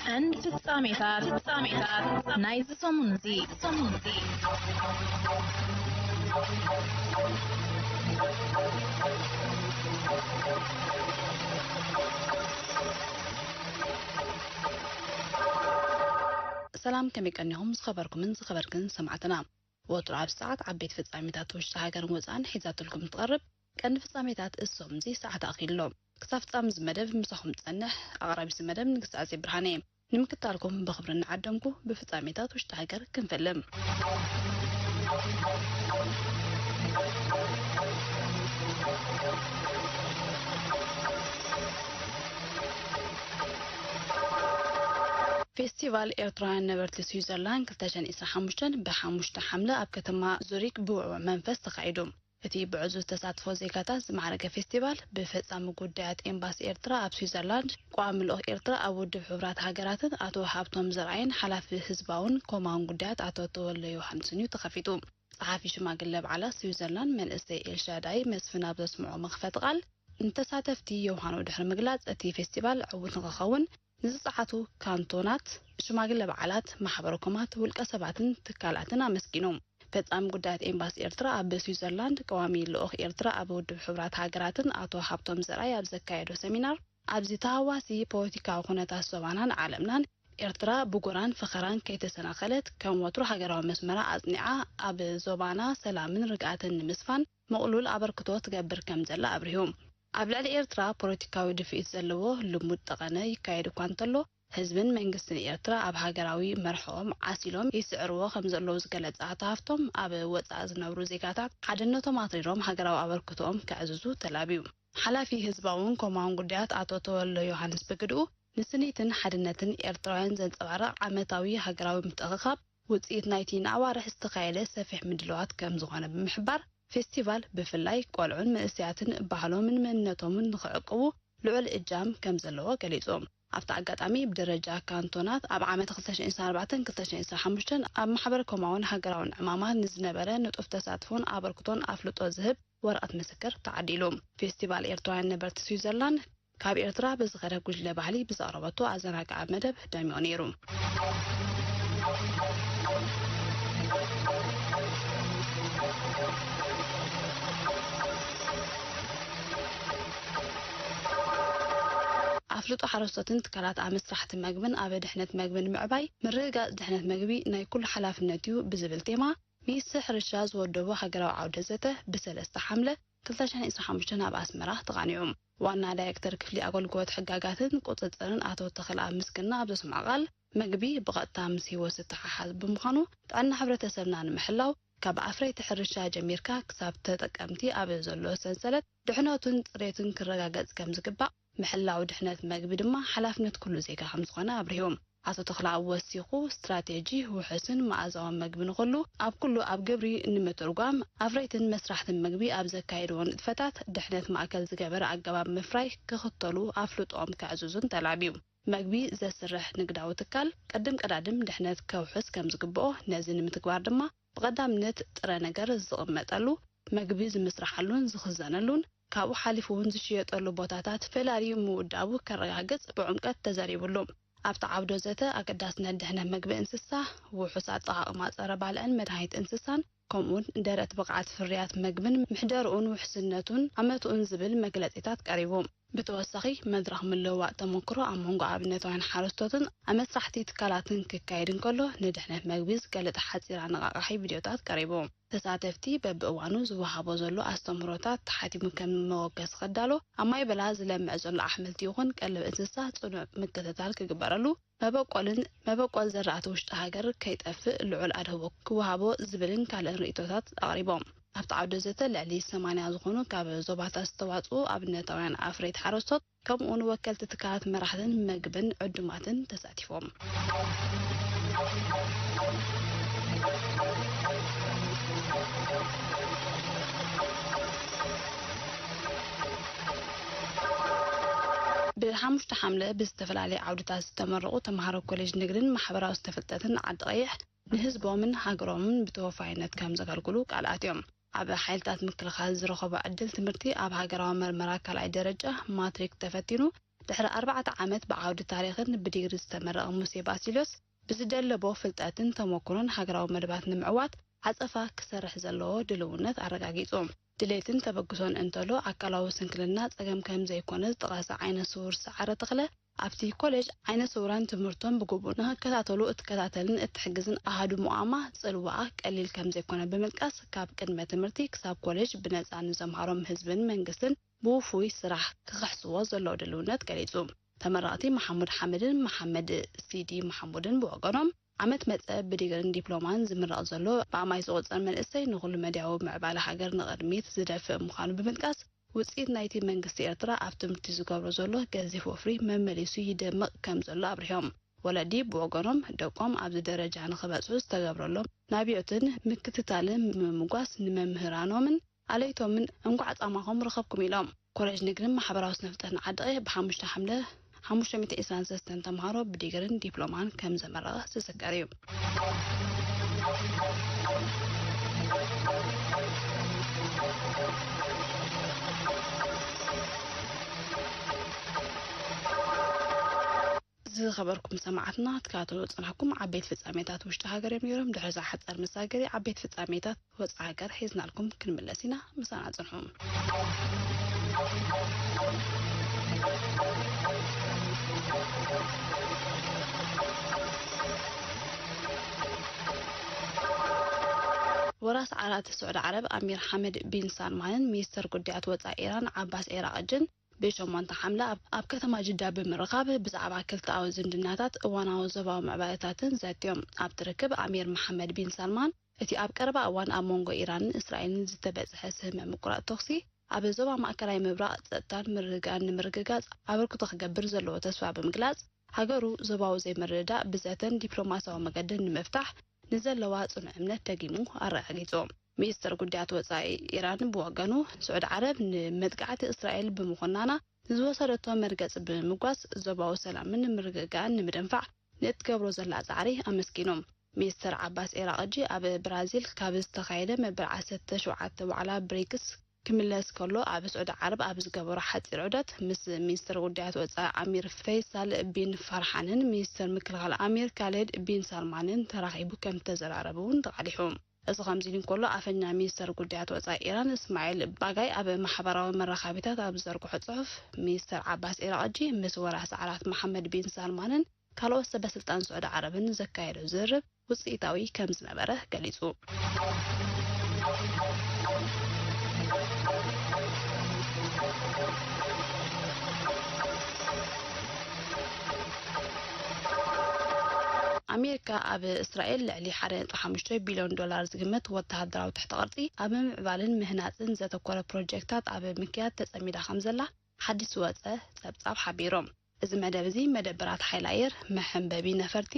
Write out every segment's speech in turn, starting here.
ቀንዲ ፍጻሜታት፣ ፍጻሜታት ናይዚ ሰሙን እዚ፣ ሰሙን እዚ። ሰላም፣ ከመይ ቀኒኹም ዝኸበርኩምን ዝኸበርክን ሰማዕትና? ወትሩ ኣብ ሰዓት ዓበይቲ ፍጻሜታት ውሽጢ ሃገርን ወጻእን ሒዛትልኩም ትቐርብ ቀንዲ ፍጻሜታት እሶም እዚ ሰዓት ኣኺሉ ኣሎ። ክሳብ ፍጻሜ እዚ መደብ ምሳኹም ጸንሕ፣ ኣቕራቢት እዚ መደብ ንግስቲ ኣዜ ብርሃነ እየ። ንምክታልኩም ብኽብሪ እናዓደምኩ ብፍጻሜታት ውሽጢ ሃገር ክንፈልም። ፌስቲቫል ኤርትራውያን ነበርቲ ስዊዘርላንድ ክልተ ሽሕን ዕስራን ሓሙሽተን ብሓሙሽተ ሓምለ ኣብ ከተማ ዙሪክ ብውዕዉዕ መንፈስ ተኻይዱ። እቲ ብዕዙዝ ተሳትፎ ዜጋታት ዝማዕረገ ፌስቲቫል፣ ብፈጻሚ ጉዳያት ኤምባሲ ኤርትራ ኣብ ስዊዘርላንድ፣ ቀዋሚ ልኡኽ ኤርትራ ኣብ ውድብ ሕቡራት ሃገራትን ኣቶ ሃብቶም ዘርኣይን ሓላፊ ህዝባውን ኮማውን ጉዳያት ኣቶ ተወልደ ዮሃንስን እዩ ተኸፊቱ። ጸሓፊ ሽማግለ በዓላት ስዊዘርላንድ መንእሰይ ኤልሻዳይ መስፍን ኣብ ዘስምዖ መኽፈቲ ቃል፣ ንተሳተፍቲ ዮሃኖ ድሕሪ ምግላጽ፣ እቲ ፌስቲቫል ዕዉት ንኽኸውን ንዝጸዓቱ ካንቶናት፣ ሽማግለ በዓላት፣ ማሕበረ ኮማት፣ ውልቀ ሰባትን ትካላትን ኣመስጊኑ። ፈጻሚ ጉዳያት ኤምባሲ ኤርትራ ኣብ ስዊዘርላንድ፣ ቀዋሚ ልኡኽ ኤርትራ ኣብ ውድብ ሕቡራት ሃገራትን ኣቶ ሃብቶም ዘርኣይ ኣብ ዘካየዶ ሰሚናር፣ ኣብዚ ተሃዋሲ ፖለቲካዊ ኩነታት ዞባናን ዓለምናን፣ ኤርትራ ብጎራን ፈኸራን ከይተሰናኸለት፣ ከም ወትሩ ሃገራዊ መስመራ ኣጽኒዓ፣ ኣብ ዞባና ሰላምን ርግኣትን ንምስፋን ምቕሉል ኣበርክቶ ትገብር ከም ዘላ ኣብሪሁ። ኣብ ልዕሊ ኤርትራ ፖለቲካዊ ድፍኢት ዘለዎ ልሙድ ጠቐነ ይካየድ እኳ እንተሎ፣ ህዝብን መንግስትን ኤርትራ ኣብ ሃገራዊ መርሖኦም ዓሲሎም ይስዕርዎ ከም ዘለዉ ዝገለጸ ኣቶ ሃፍቶም፣ ኣብ ወጻኢ ዝነብሩ ዜጋታት ሓድነቶም ኣትሪሮም ሃገራዊ ኣበርክቶኦም ከዕዝዙ ተላብዩ። ሓላፊ ህዝባውን ኮማውን ጉዳያት ኣቶ ተወልደ ዮሃንስ ብግድኡ፣ ንስኒትን ሓድነትን ኤርትራውያን ዘንጸባርቕ ዓመታዊ ሃገራዊ ምትእኽኻብ ውጽኢት ናይቲ ንኣዋርሕ ዝተኻየደ ሰፊሕ ምድላዋት ከም ዝኾነ ብምሕባር፣ ፌስቲቫል ብፍላይ ቆልዑን መንእሰያትን ባህሎምን መንነቶምን ንኽዕቅቡ ልዑል እጃም ከም ዘለዎ ገሊጹ። ኣብቲ ኣጋጣሚ ብደረጃ ካንቶናት ኣብ ዓመት ክልተ ሽሕን ዕስራን ኣርባዕተን ክልተ ሽሕን ዕስራን ሓሙሽተን ኣብ ማሕበረ ኮማውን ሃገራውን ዕማማት ንዝነበረ ንጡፍ ተሳትፎን ኣበርክቶን ኣፍልጦ ዝህብ ወረቐት ምስክር ተዓዲሉ። ፌስቲቫል ኤርትራውያን ነበርቲ ስዊዘርላንድ ካብ ኤርትራ ብዝኸደ ጉጅለ ባህሊ ብዘቕረበቶ ኣዘናጋዒ መደብ ደሚቑ ነይሩ። ኣፍልጦ ሓረስቶትን ትካላት ኣብ መስራሕቲ መግብን ኣብ ድሕነት መግብን ምዕባይ፣ ምርግጋጽ ድሕነት መግቢ ናይ ኩሉ ሓላፍነት እዩ ብዝብል ቴማ፣ ሚኒስትሪ ሕርሻ ዝወደቦ ሃገራዊ ዓውደ ዘተ ብሰለስተ ሓምለ ክልተ ሽሕን ዕስራን ሓሙሽተን ኣብ ኣስመራ ተቓኒዑ። ዋና ዳይሬክተር ክፍሊ ኣገልግሎት ሕጋጋትን ቁጽጽርን ኣቶ ተኽለኣብ ምስግና ኣብ ዘስምዖ ቃል፣ መግቢ ብቐጥታ ምስ ህይወት ዝተሓሓዝ ብምዃኑ፣ ጥዕና ሕብረተሰብና ንምሕላው፣ ካብ ኣፍረይቲ ሕርሻ ጀሚርካ ክሳብ ተጠቀምቲ ኣብ ዘሎ ሰንሰለት ድሕነቱን ጽሬቱን ክረጋገጽ ከም ዝግባእ፣ ምሕላው ድሕነት መግቢ ድማ ሓላፍነት ኩሉ ዜጋ ከም ዝኾነ ኣብሪሁ። ኣቶ ተኽለኣብ ወሲኹ፣ ስትራቴጂ ውሑስን መኣዛውን መግቢ ንኹሉ ኣብ ኩሉ ኣብ ግብሪ ንምትርጓም፣ ኣፍረይትን መስራሕትን መግቢ ኣብ ዘካየድዎ ንጥፈታት ድሕነት ማእከል ዝገበረ ኣገባብ ምፍራይ ክኽተሉ ኣፍልጦኦም ከዕዝዙን ተላብዩ። መግቢ ዘስርሕ ንግዳዊ ትካል ቅድም ቀዳድም ድሕነት ከውሕስ ከም ዝግብኦ፣ ነዚ ንምትግባር ድማ ብቐዳምነት ጥረ ነገር ዝቕመጠሉ፣ መግቢ ዝምስርሓሉን ዝኽዘነሉን፣ ካብኡ ሓሊፉ እውን ዝሽየጠሉ ቦታታት ፈላልዩ ምውዳቡ ከረጋግጽ ብዕምቀት ተዘሪብሉ። ኣብቲ ዓውደ ዘተ ኣገዳስነት ድሕነት መግቢ እንስሳ፣ ውሑስ ኣጠቓቕማ ጸረ ባልዕን መድሃኒት እንስሳን፣ ከምኡውን ደረት ብቕዓት ፍርያት መግብን ምሕደርኡን ውሕስነቱን ኣመትኡን ዝብል መግለጺታት ቀሪቡ። ብተወሳኺ፣ መድረኽ ምልውዋጥ ተመክሮ ኣብ መንጎ ኣብነታውያን ሓረስቶትን ኣብ መስራሕቲ ትካላትን ክካየድ እንከሎ፣ ንድሕነት መግቢ ዝገልጽ ሓጺር ኣነቓቓሒ ቪድዮታት ቀሪቡ። ተሳተፍቲ በብእዋኑ ዝወሃቦ ዘሎ ኣስተምህሮታት ተሓቲሙ ከም መወከሲ ክዳሎ፣ ኣብ ማይ በላ ዝለምዕ ዘሎ ኣሕምልቲ ይኹን ቀለብ እንስሳ ጽኑዕ ምክትታል ክግበረሉ፣ መበቆልን መበቆል ዘራእቲ ውሽጢ ሃገር ከይጠፍእ ልዑል ኣድህቦ ክወሃቦ ዝብልን ካልእን ርእይቶታት ኣቕሪቦም። ኣብቲ ዓውደ ዘተ ልዕሊ ሰማንያ ዝኾኑ ካብ ዞባታት ዝተዋጽኡ ኣብነታውያን ኣፍረይቲ ሓረስቶት፣ ከምኡውን ወከልቲ ትካላት መራሕትን መግብን ዕዱማትን ተሳቲፎም። ብሓሙሽተ ሓምለ ብዝተፈላለየ ዓውድታት ዝተመረቑ ተምሃሮ ኮሌጅ ንግድን ማሕበራዊ ስነ ፍልጠትን ዓዲ ቀይሕ ንህዝቦምን ሃገሮምን ብተወፋይነት ከም ዘገልግሉ ቃል ኣትዮም። ኣብ ሓይልታት ምክልኻል ዝረኸቦ ዕድል ትምህርቲ ኣብ ሃገራዊ መርመራ ካልኣይ ደረጃ ማትሪክ ተፈቲኑ ድሕሪ ኣርባዕተ ዓመት ብዓውዲ ታሪኽን ብዲግሪ ዝተመረቐ ሙሴ ባሲልዮስ ብዝደለቦ ፍልጠትን ተመኩሮን ሃገራዊ መደባት ንምዕዋት ዓጸፋ ክሰርሕ ዘለዎ ድልውነት ኣረጋጊጹ። ድሌትን ተበግሶን እንተሎ ኣካላዊ ስንክልና ጸገም ከም ዘይኮነ ዝጠቐሰ ዓይነ ስውር ሰዓረ ተኽለ ኣብቲ ኮሌጅ ዓይነ ስውራን ትምህርቶም ብግቡእ ንኽከታተሉ እትከታተልን እትሕግዝን ኣሃዱ ምቋማ ጽልዋኣ ቀሊል ከም ዘይኮነ ብምጥቃስ ካብ ቅድመ ትምህርቲ ክሳብ ኮሌጅ ብነጻ ንዘምሃሮም ህዝብን መንግስትን ብውፉይ ስራሕ ክኽሕስዎ ዘለዎ ድልውነት ገሊጹ። ተመረቕቲ መሓሙድ ሓምድን መሓመድ ሲዲ መሓሙድን ብወገኖም ዓመት መጸ ብዲግርን ዲፕሎማን ዝምረቕ ዘሎ ብኣማይ ዝቑጸር መንእሰይ ንኹሉ መድያዊ ምዕባለ ሃገር ንቕድሚት ዝደፍእ ምዃኑ ብምጥቃስ ውጽኢት ናይቲ መንግስቲ ኤርትራ ኣብ ትምህርቲ ዝገብሮ ዘሎ ገዚፍ ወፍሪ መመሊሱ ይደምቕ ከም ዘሎ ኣብሪሆም። ወለዲ ብወገኖም ደቆም ኣብዚ ደረጃ ንኽበጽሑ ዝተገብረሎም ናብዮትን ምክትታልን ብምምጓስ ንመምህራኖምን ኣለይቶምን እንኳዕ ጻማኹም ረኸብኩም ኢሎም። ኮሌጅ ንግድን ማሕበራዊ ስነፍልጠትን ዓዲ ቀይሕ ብሓሙሽተ ሓምለ ሓሙሽተ ሚእቲ ዕስራን ሰለስተን ተምሃሮ ብዲግርን ዲፕሎማን ከም ዘመረቐ ዝዝከር እዩ። ዝኸበርኩም ሰማዕትና ትከታተሉ ዝጸናሕኩም ዓበይቲ ፍጻሜታት ውሽጢ ሃገር እዮም ነይሮም። ድሕሪ እዛ ሓጻር መሳገሪ ዓበይቲ ፍጻሜታት ወጻኢ ሃገር ሒዝናልኩም ክንምለስ ኢና። ምሳና ጽንሑ። ወራስ ዓራት ስዑዲ ዓረብ ኣሚር ሓመድ ቢን ሳልማንን ሚኒስተር ጉዳያት ወጻኢ ኢራን ዓባስ ኤራቕጅን ብሸሞንተ ሓምለ ኣብ፣ ኣብ ከተማ ጅዳ ብምርኻብ ብዛዕባ ክልተኣዊ ዝምድናታት እዋናዊ ዞባዊ ምዕባለታትን ዘትዮም። ኣብቲ ርክብ ኣሚር መሓመድ ቢን ሳልማን እቲ ኣብ ቀረባ እዋን ኣብ መንጎ ኢራንን እስራኤልን ዝተበጽሐ ስምምዕ ምቁራጽ ተኹሲ ኣብ ዞባ ማእከላይ ምብራቕ ጸጥታን ምርግጋእን ንምርግጋጽ ኣበርክቶ ክገብር ዘለዎ ተስፋ ብምግላጽ፣ ሃገሩ ዞባዊ ዘይምርድዳእ ብዘተን ዲፕሎማስያዊ መገድን ንምፍታሕ ንዘለዋ ጽኑዕ እምነት ደጊሙ ኣረጋጊጹ። ሚኒስተር ጉዳያት ወጻኢ ኢራን ብወገኑ፣ ስዑዲ ዓረብ ንመጥቃዕቲ እስራኤል ብምኹናና ንዝወሰደቶ መርገጺ ብምምጓስ፣ ዞባዊ ሰላምን ምርግጋእን ንምድንፋዕ ንእትገብሮ ዘላ ጻዕሪ ኣመስጊኑ። ሚኒስተር ዓባስ ኤራቕጂ ኣብ ብራዚል ካብ ዝተኻየደ መበል ዓሰርተ ሸውዓተ ዋዕላ ብሪክስ ክምለስ ከሎ፣ ኣብ ስዑዲ ዓረብ ኣብ ዝገበሮ ሓጺር ዑደት ምስ ሚኒስተር ጉዳያት ወጻኢ ኣሚር ፈይሳል ቢን ፋርሓንን ሚኒስተር ምክልኻል ኣሚር ካሌድ ቢን ሳልማንን ተራኺቡ ከም ዝተዘራረቡ እውን ተቓሊሑ። እዚ ከምዚ ኢሉ እንከሎ፣ ኣፈኛ ሚኒስተር ጉዳያት ወጻኢ ኢራን እስማዒል ባጋይ ኣብ ማሕበራዊ መራኸቢታት ኣብ ዝዘርግሖ ጽሑፍ፣ ሚኒስተር ዓባስ ኤራቕጂ ምስ ወራሲ ዓራት መሓመድ ቢን ሳልማንን ካልኦት ሰበስልጣን ስዑዲ ዓረብን ዘካየዶ ዝርርብ ውጽኢታዊ ከም ዝነበረ ገሊጹ። ኣሜሪካ ኣብ እስራኤል ልዕሊ ሓደ ነጥቢ ሓሙሽተ ቢልዮን ዶላር ዝግመት ወተሃደራዊ ትሕተ ቅርጺ ኣብ ምምዕባልን ምህናጽን ዘተኮረ ፕሮጀክታት ኣብ ምክያድ ተጸሚዳ ከም ዘላ ሓድሽ ዝወጸ ጸብጻብ ሓቢሩ። እዚ መደብ እዚ መደበራት ሓይሊ ኣየር፣ መሐንበቢ ነፈርቲ፣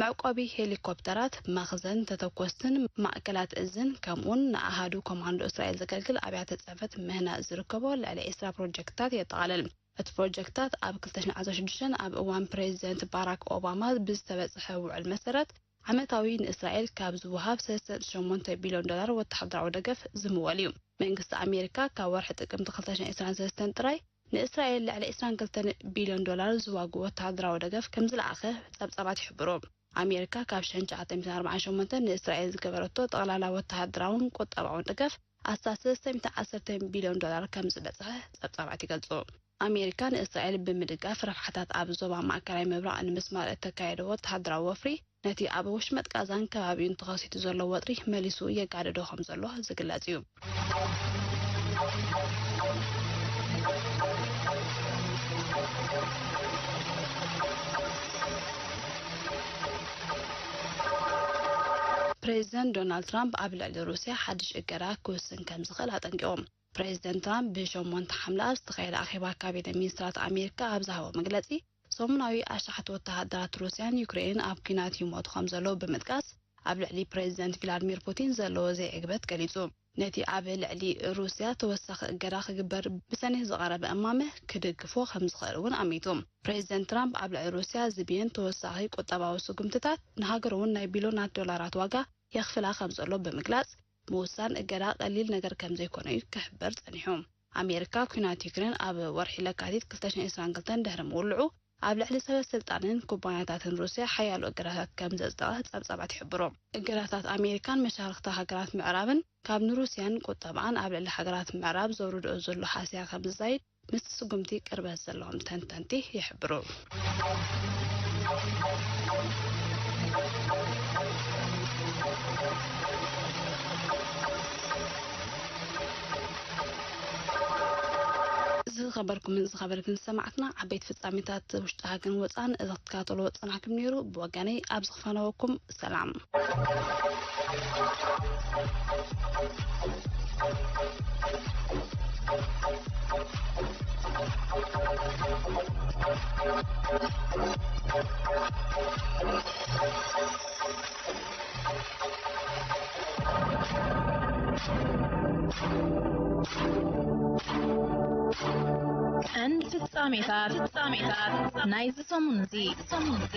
መዕቆቢ ሄሊኮፕተራት፣ መኽዘን ተተኮስትን ማእከላት እዝን፣ ከምኡውን ንኣሃዱ ኮማንዶ እስራኤል ዘገልግል ኣብያተ ጽሕፈት ምህናጽ ዝርከቦ ልዕሊ ዕስራ ፕሮጀክትታት የጠቓልል። እቲ ፕሮጀክትታት ኣብ ክልተ ሽሕን ዓሰርተ ሽዱሽተን ኣብ እዋን ፕሬዚደንት ባራክ ኦባማ ብዝተበጽሐ ውዕል መሰረት ዓመታዊ ንእስራኤል ካብ ዝወሃብ ሰለስተ ነጥቢ ሸሞንተ ቢልዮን ዶላር ወተሃደራዊ ደገፍ ዝምወል እዩ። መንግስቲ ኣሜሪካ ካብ ወርሒ ጥቅምቲ ክልተ ሽሕን ዕስራን ሰለስተን ጥራይ ንእስራኤል ልዕሊ ዕስራን ክልተን ቢልዮን ዶላር ዝዋግኡ ወተሃደራዊ ደገፍ ከም ዝለኣኸ ጸብጻባት ይሕብሩ። ኣሜሪካ ካብ ሽሕን ትሽዓተ ሚእትን ኣርባዓን ሸሞንተን ንእስራኤል ዝገበረቶ ጠቕላላ ወተሃደራውን ቁጠባውን ደገፍ ኣስታት ሰለስተ ሚእቲ ዓሰርተ ቢልዮን ዶላር ከም ዝበጽሐ ጸብጻባት ይገልጹ። ኣሜሪካ ንእስራኤል ብምድጋፍ ረብሓታት ኣብ ዞባ ማእከላይ ምብራቕ ንምስማር እተካየዶ ወተሃደራዊ ወፍሪ ነቲ ኣብ ወሽመጥ ጋዛን ከባቢኡን ተኸሲቱ ዘሎ ወጥሪ መሊሱ የጋድዶ ከም ዘሎ ዝግለጽ እዩ። ፕሬዚደንት ዶናልድ ትራምፕ ኣብ ልዕሊ ሩስያ ሓድሽ እገዳ ክውስን ከም ዝኽእል ኣጠንቂቑ። ፕሬዚደንት ትራምፕ ብሸሞንተ ሓምለ ኣብ ዝተኻየደ ኣኼባ ካቢነ ሚኒስትራት ኣሜሪካ ኣብ ዝሃቦ መግለጺ፣ ሰሙናዊ ኣሽሓት ወተሃደራት ሩስያን ዩክሬንን ኣብ ኲናት ይሞቱ ከም ዘለዉ ብምጥቃስ፣ ኣብ ልዕሊ ፕሬዚደንት ቭላድሚር ፑቲን ዘለዎ ዘይዕግበት ገሊጹ። ነቲ ኣብ ልዕሊ ሩስያ ተወሳኺ እገዳ ክግበር ብሰኒሕ ዝቐረበ እማመ ክድግፎ ከም ዝኽእል እውን ኣሚቱ። ፕሬዚደንት ትራምፕ ኣብ ልዕሊ ሩስያ ዝብየን ተወሳኺ ቁጠባዊ ስጉምትታት ንሃገር እውን ናይ ቢልዮናት ዶላራት ዋጋ የኽፍላ ከም ዘሎ ብምግላጽ፣ ምውሳን እገዳ ቀሊል ነገር ከም ዘይኮነ እዩ ክሕብር ጸኒሑ። ኣሜሪካ፣ ኲናት ዩክሬን ኣብ ወርሒ ለካቲት ክልተ ሽሕን ዕስራን ክልተን ድሕሪ ምውልዑ፣ ኣብ ልዕሊ ሰበ ስልጣንን ኩባንያታትን ሩስያ ሓያሎ እገዳታት ከም ዘጽደቐ ጸብጻባት ይሕብሩ። እገዳታት ኣሜሪካን መሻርኽቲ ሃገራት ምዕራብን ካብ ንሩስያን ቁጠባኣን ኣብ ልዕሊ ሃገራት ምዕራብ ዘውርድኦ ዘሎ ሃስያ ከም ዝዛይድ ምስቲ ስጉምቲ ቅርበት ዘለዎም ተንተንቲ ይሕብሩ። ዝኸበርኩምን ዝኸበርክን ሰማዕትና፣ ዓበይቲ ፍጻሜታት ውሽጢ ሃገርን ወጻን እዚ ክትከታተልዎ ዝጸናሕኩም ነይሩ። ብወገነይ ኣብዚ ክፈነወኩም ሰላም። ቀንዲ ፍጻሜታት፣ ፍጻሜታት ናይዚ ሰሙን እዚ፣ ሰሙን እዚ።